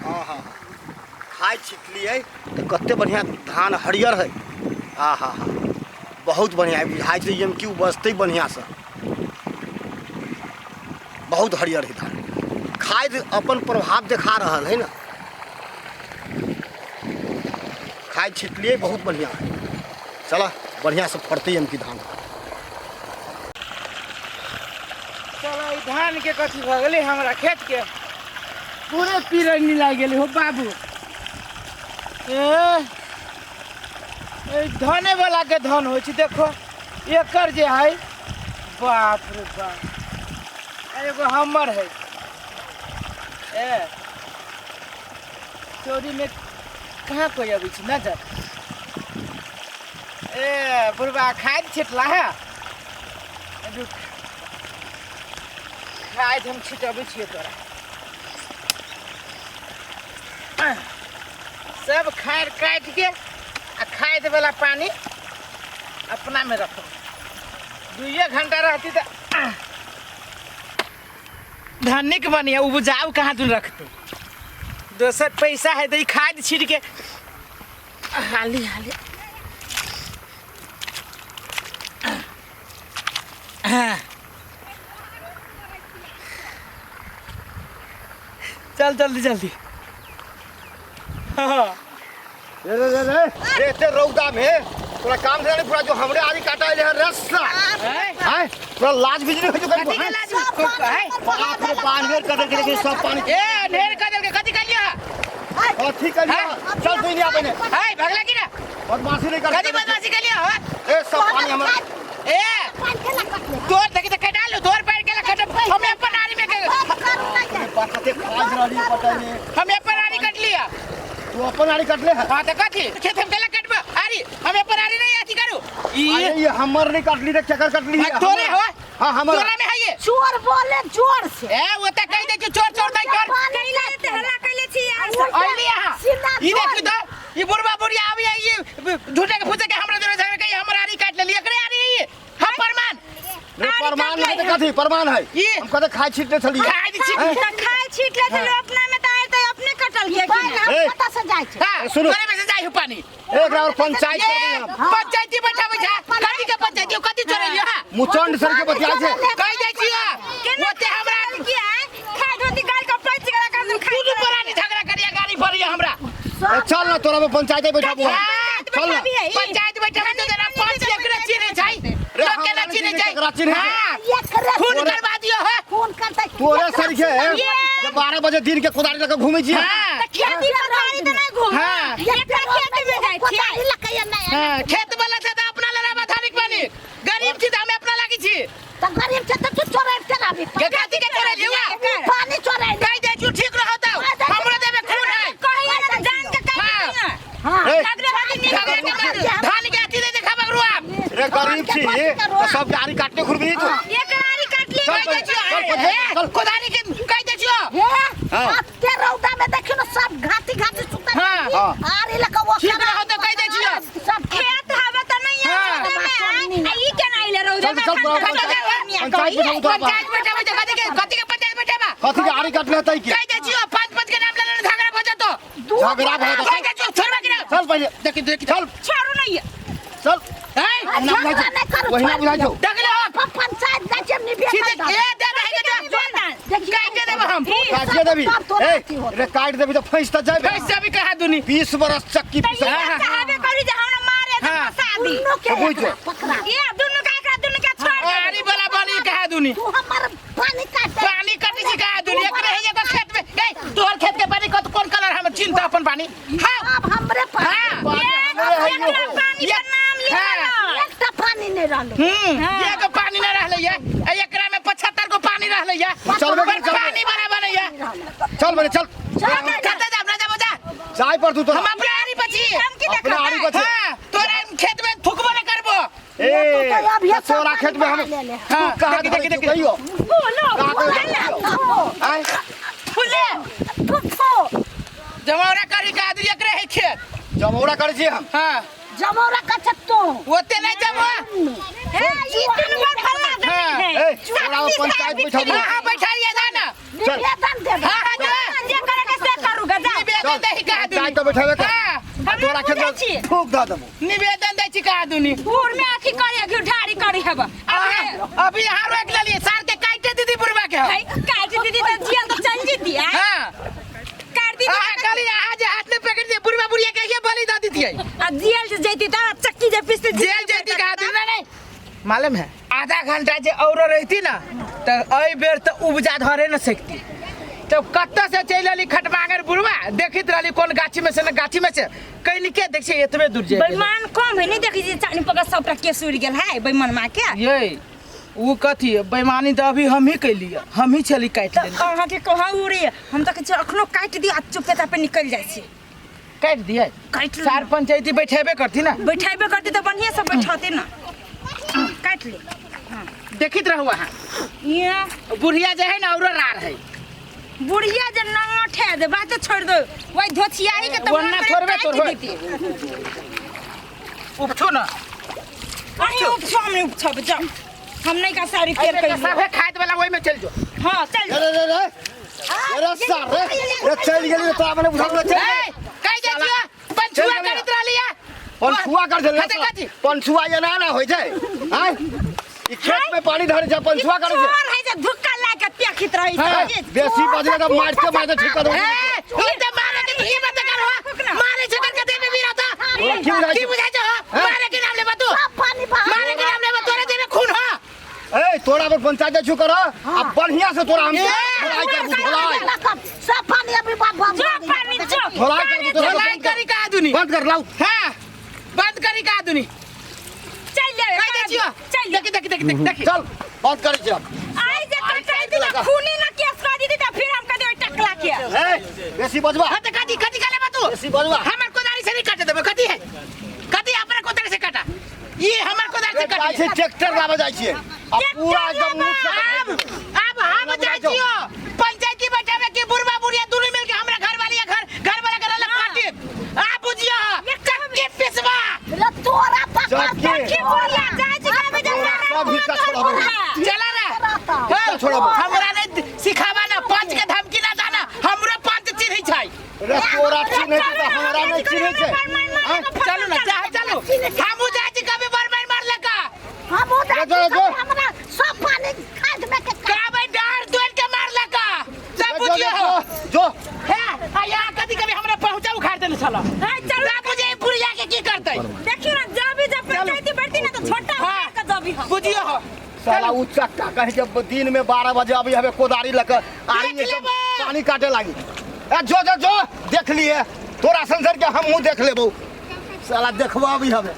हाँ हाँ खाद छिटलियै तऽ कते बढ़िआँ धान हरियर है। आ हा हा, बहुत बढ़िआँ है। बुझाइ छै एम कि उपजतै बढ़िआँसँ, बहुत हरियर है धान। खाद अपन प्रभाव देखा रहल है ना। खाद छिटलियै, बहुत बढ़िआँ है। चल, बढ़िआँसँ फड़तै एम कि धान। चलो, ई धान के कथी भऽ गेलै? हमरा खेत के पूरे पीरनी लागि गेलै हो बाबू। ए ए, धने वाला के धन होइ छै। देखो एकर जे है, बाप रे बाप, आ एगो हमर है। ए चोरी में कहाँ कोई अबै छै नजर? ए बुढ़बा, खाद छिटला है? रुक, खाद हम छिटबै छियै तोरा। सब खाद काटि के आ खाद वाला पानी अपना में रखो। 2 घंटा रहती तऽ धनिक बनिया उपजाऊ। कहाँ तुम रखतू? दोसर पैसा है तऽ ई खाद छीट के हाली हाली। हाँ। चल, जल्दी जल्दी, हाँ। रे रे रे रे रे, एते रौदा में तोरा काम धंधा नहीं पूरा जो हमरे आरी काटा आइले है रस्सा? हैं? हैं, तोरा लाज भी नहीं होइ जो? कथी के लाज है? बाप रे, पानी कर देलकै, लेकिन सब पानी। ए, ढेर कर देलकै। कथी कहलियै? कथी करिया? चल तू नहीं अपने। है, भगला की ना? बदमाशी नहीं कर। कथी बदमाशी कहलियै हो? ए, सब पानी हमर। ए, तोर देखी तऽ कटा लो, तोर पैर के कट। हमें अपन आरी में के कते खाज रहली पता नहीं। हमें अपन आरी कट लिया। तू अपन आरी कटले है? हाँ, तो कथी खेत हम केला कटबा आरी? हमें अपन आरी नहीं अथी करू ई। अरे, ये हमर नहीं कटली रे, केकर कटली है? हाँ, तोरे हो। हाँ, हमर। तोरा में है ये। चोर बोले जोर से। ए, वो त कहि दे कि चोर चोर नहीं कर। कैले ते हल्ला कैले छी यार? अइली यहाँ। सीधा ई चोर। देखू तो ई बुढ़बा बुढ़िया आबी है, ई झूठे के फूसे के हमरा जोरे झगड़ा के हमर आरी काट लेली। एकरे आरी है ये। हम प्रमाण रे, प्रमाण नहीं तऽ कथी प्रमाण है? ई। हम कते खाय छिटले छलियै। खाय छी। त खाय छीट ले छलो अपना में त आयल त अपने कटल के की ना? ए। कतऽ से जाइ छै? हां। सुनू। तोरे में से जाइ हो पानी। एकरा और पंचायत ये करबै हम। पंचायती बैठाबै छै? कथी के पंचायती? कथी चोरेलियो? हां। मुचंड सर के बतिया छै। कहि जाइ छियो केना ओते हमरा की है? खाय धोती गाल के पैच गेला का खाय। दुनू परानी झगड़ा करिया, गाड़ी भरिया हमरा। ए, चल ना, तोरा में पंचायत बैठाबो हम। हाँ, चल ना। पंचायत बैठाबै तऽ जरा पांच एकरे चिन्है छै। रे, लोक केना हमरा चिन्है चिन्है छै? केकरा चिन्है छै? हाँ, एकरे खून करवा दियो है। खून करतै। तोरे सर के जे 12 बजे दिन के कोदारी लके घूमै छी। हाँ। त खेती पथारी त नहीं घूम। हाँ। एकरा खेत में जाइ छी। कोदारी लकैया नहीं। हाँ, खेत वाला से तऽ अपना लड़ाबा धानिक पानी। गरीब छी तऽ हमे अपना लागी छी। तऽ गरीब छै तऽ तू चोरै केना भी? के कथी के चोरै लिया? पानी चोरै। कहि दे छु, ठीक रहो तऽ हमरो देबे खून है। कहिया ना जान के कहि हाँ। ना। हाँ। ए, झगड़ा होती नहीं। झगड़ा के बाद धान के अथी दे देखा बगरू आप। रे, गरीब छी तऽ सब गाड़ी काटने खुरबी तू। एक आरी काट ली। चल कहि दे पहिले, छियो। चल पहिले, ए, चल। कोदारी के कहि दे छियो। हे। हाँ। अते रौदा में देखियो ना, सब घाटी घाटी सुतल। हाँ। हाँ। आरी लक वो। ठीक रहो तऽ कहि दे छियो। सब खेत हवे त नहीं हाँ। है में आ ई केना आइले रौदा चल, में? चल, खान चल, खान चल, खान पंचायत बैठाबू तोरा। पंचायत बैठाबै छै? कथी के पंचायत बैठाबा? कथी के आरी काटले तै के? कहि दे छियो, पांच पांच के नाम ले ले, झगड़ा भऽ जेतो। झगड़ा भऽ जेतौ। कहि दे छियो, छोड़बा कि ना? चल पहिले। देखी देखी। चल। छोड़ू नहीं। चल। है। ओहिना बुझाइ झगड़ा नहीं छौ, करू, ओहिना बुझाइ छौ। देखले हो। पंचायत जाइ छै निबे। सीधे ए दे दे दे, काटि देब हम। काटिए देबी? तब तोरा ए अथी होतौ। रे, काटि देबी तऽ फँसि तऽ जेबे। पैसा भी कहा दुनी। 20 बरस चक्की त पीसै। ई चाहबे करी जे हमरा मारे त हाँ। फंसा दी। दुनू के तो बुझ एकरा पकड़ा। ये दुनू का, एकरा दुनू के छोड़ दे। आरी वाला बनी कहा दुनी। तू हमर पानी काट दे। पानी कटी छी कहा दुनी। एकरे है एगो खेत में। ए, तोहर खेत के पानी कत कोन कलर हम चिंता अपन पानी। हाँ। अब हमरे पानी। हाँ। पानी हमरे है एकरा यो। पानी के नाम लिखल हाँ। एकटा पानी नहीं रहलो। एगो पानी नहीं रहले ये। ए, एकरा में 75 गो पानी रहले ये। चलबे पर कि चलबे? पानी बड़ा बने ये। चल बने, चल। कतऽ जाब ना जाबो जा। जाय पर तू तोरा। हम अपने आरी बची। हम की अपना आरी देखबै? बची। हाँ, तोरा खेत में थुकबो नहीं करबो। ए, तो तो अब ये सब तोरा खेत में हम पानी ले ले। तू हाँ, कहाँ देखी, धरै देखी, छौ देखी। कहियो? बोलो। कहाँ धरै छौ? आँय? फुले फुफो। जमौरा करी का आदमी एकरे है खेत। जमौरा करै छी हम। हाँ। जमौरा का छत्तो। ओते नहीं जमो। हे, ई दुनू बार फल्ला हाँ। देने है। ए, तोरा हम पंचायत बैठाबू। हाँ हाँ, बैठा लिया जा ना। चल। निवेदन देबै। हाँ हाँ, जा। जे करे के से करू गा, जाओ। निवेदन दही कहा दुनी। पंचायत बैठाबे कर। हाँ, हमरा तोरा बुझै खेत छी। ठोक दऽ देबो। निवेदन दै छी कहा दुनी। बूढ़ में अथी करे घी ढारी करे हेब। अभी यहाँ रोक लेलिए सार के काटे दीदी बुढ़वा के हम। काट दीदी तो जेल तो चल जीती आ। हाँ। काट दीदी। हाँ, कहली यहाँ जे हाथ में पकड़ दिए बुढ़वा बुढ़िया के ये बलि दऽ दीतियै। आ जेल से जैती त चक्की जे पिसते जेल जैती कहा दुनी। नहीं नहीं मालूम है आधा घंटा जे औरो रहती ना तो एहि बेर तो उपजा धरे न सकती। तब कत्ता से चलि अली खटमांगर बुढ़वा देखित रहली कोन गाछी में से न गाछी में से कहीं के देख छियै एतबे दूर जे बेईमान कम है नहीं देखी जे चानी पकड़ सबटा केस उड़ गेल है बेईमान माँ के। ये उ कथी बेईमानी तो अभी हम ही कैली हम ही छली काटि तऽ लेली। अहाँके कहाँ उड़े हम तऽ कहै छियै अखनो काटि दियौ आ चुपे चापे निकलि जाइ छी। काटि दियै काटि सार पंचायती बैठेबे करती ना। बैठेबे करती तऽ बढ़िएँ से बैठते ना। काटि ले। देखित रहू अहाँ। ये बुढ़िया जे है ना औरो रार है। बुढ़िया जे नंगठ है जे बात छोड़ दो वही धोछियाही के तऽ वरना मन करे थोड़बे काटि तोड़बे। देती। उपछो ना। अहीं उपछो हम नहीं उपछब जाओ हम नहीं का सारी केर एहिमे कइली। सबे खाइत वाला ओहिमे चलि जो। हां चल रे रे रे रे सार रे रे चलि गेली रे तोरा मने बुझल चलि ए कहि जाइ छियो पंछुआ करैत रहली है। पंछुआ कर देले कथी कथी? पंछुआ एना ना होइ छै आय ई खेत में पानी धरे छै पंछुआ करे छै। चोर है जे धुक्का ला के पेखित रही हाँ, छै। बेसी बजले तऽ मारिते मारिते ठीक कर देबो। ए ई त मारे के ही मत कर हो मारे छै करके देबे भी रहता। तोरा की बुझाइ की छौ? बुझाइ छौ हाँ? मारे के नाम लेबा तू। पानी बहा मारे के नाम लेबा तोरे देबे खून हो। ए तोरा पर पंचायत छु कर आ बढ़िया से तोरा हम धोलाई करबू धोलाई। सब पानी अभी बाप बाप जो पानी जो धोलाई करबू तोरा धोलाई करी का आदमी बंद कर लाउ। हां बंद करी का आदमी चल ले कहि दै छियो। चल देखी देखी देखी देखी चल बंद करै छी अब। आई जे कटाई दी त खूनी ना केस कर दीदी त फिर हम कह दे टकला के। ए बेसी बजबा। हां त कथी कथी का लेबा तू? बेसी बजबा। हमर कोदारी से नहीं काटे देबे कथी है कथी अपना कोदारी से काटा ये हमर कोदारी से जाइ काटे। छै ट्रैक्टर लाबे जाइ छियै आ पूरा एकदम मुँह से अब अब हम जाइ छियो पंचायती बैठाबे के बुढ़वा बुढ़िया दुनू मिल के हमरा घर वाली घर घर वाला के रहल काटे आ बुझियो चक्की पिसवा ले तोरा पकड़ चक्की। की बुढ़िया जाइ छी खाबे जा सब हिस्सा छोड़ाबे। चला रे हिस्सा छोड़ाबे। हमरा नहीं सिखावा ना पंच के धमकी ना दाना हमरो पंच चिन्है छै। रे तोरा चिन्है छै तऽ हमरा नहि चिन्है छै। आँय? चलू ना चाह चलू हमहू जाइ छी कभी बरबार मारलका। हम जो, जो, जो। हमरा सब पानी खाद में के काबे डार तोड़ के मारलका सब जो, बुझियो। जो, जो हे आ यहाँ कभी कभी हमरा पहुंचा उखाड़ देने छल। हां चल ना बुझे बुढ़िया के की करतै। देखियो ना जब जब पंचायती बैठती ना तो छोटा हाँ। के जबी हम बुझियो हो। साला उ चक्का कहे के दिन में 12 बजे अभी हमें कोदारी लके आरी देख एकदम लेबो। पानी काटे लागी। ए जो जो जो देख लिए तोरा संसर के हमहूँ देख लेबो साला देखबो अभी हमें।